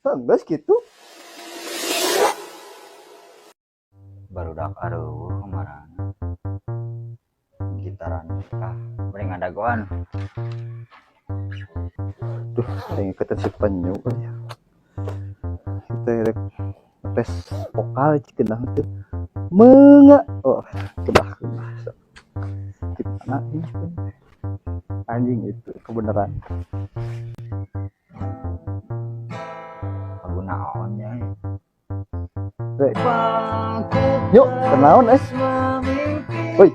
Geus kitu. Barudak aduh kamarana. Gitaran ah bari ngadagoan. Duh, aing ikutan si penyu euy. Kita rek tes vokal cik teu. Menga oh, kedah kedah. Gimana ini penyu? Anjing itu kebenaran. Lagu naon nya. Rek. Yuk, kenaon eh. Woi.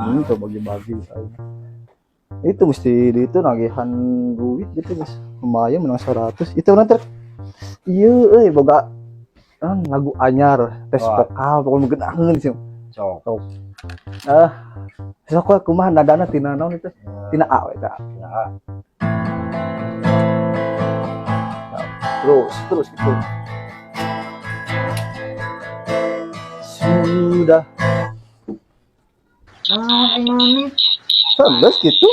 Ini tuh bagi-bagi aing. Itu mesti di itu nagihan duit gitu guys. Lumayan menang 100. Itu nanti iya euy boga lagu anyar tes Wah. vokal pokoknya genaheun sih. Cok. Ah, sok we kumaha nadana tina naon itu? Tina A we tah. Ya. Terus terus gitu. Sudah. Naon aing mami? Geus gitu.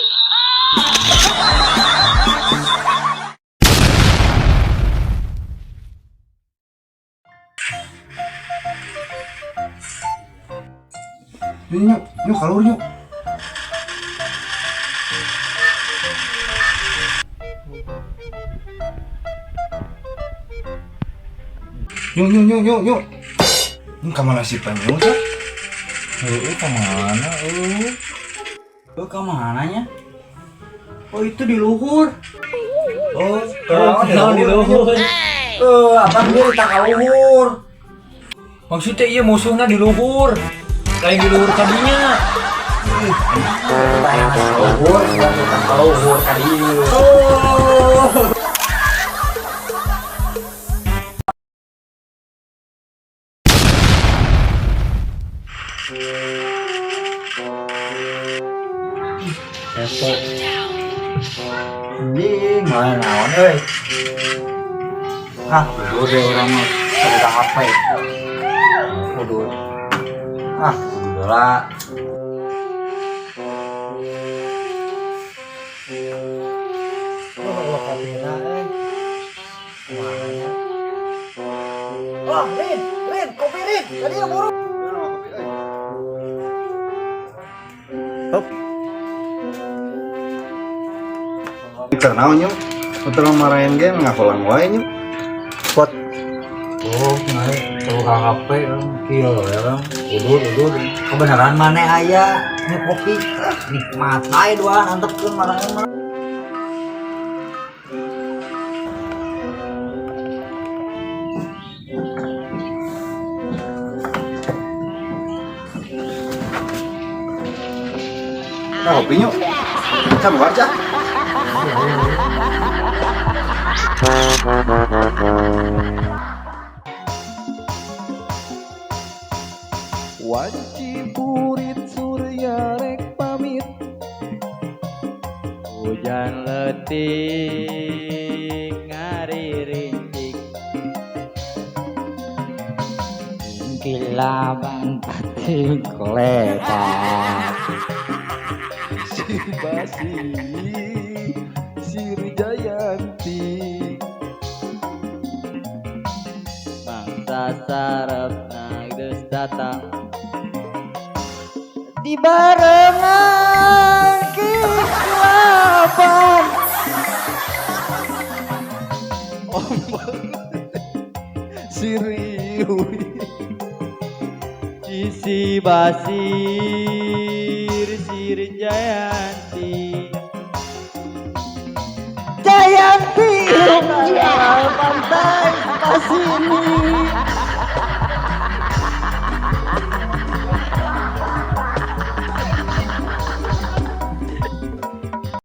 Yuk, yuk, kalur yuk. Yuk, yuk, yuk, yuk, yuk. Ini kamana si penyu teh? Heeh, kemana euy? Oh, kemana nya? Oh, itu di luhur. Oh, Oh, di luhur. Eh, apa dia tak luhur? Maksudnya iya musuhnya di luhur. Lain di luhur kadinya. Luhur, sudah luhur kadinya. Oh. Kepo. Anjing, mana naon euy. Ah, udah deh orang mah cerita HP. Udah. Ah, udah lah. Oh, kopina euy. Kumaha nya? Wah, Rin, Rin, kopi Rin. Tadi yang buru. Hop. Keur naon nyuk? Putra marahin ge ngakolang wae nyuk. Kuat. Oh, naik tuh HP kieu ya. Udur, udur. Kebenaran mana aya ini kopi nikmat ae dua antepkeun marahin mah. Nah, kopi nyuk. Sama baca. Wanci burit surya rek pamit. Hujan letik ngaririntik kilaban pati koletak Si Basi Sri Jayanti. Bangsa sarepna geus datang dibarengan kilaban. Siriwi. Sisi Basir Sri Jayanti Jayanti pantai Pasini.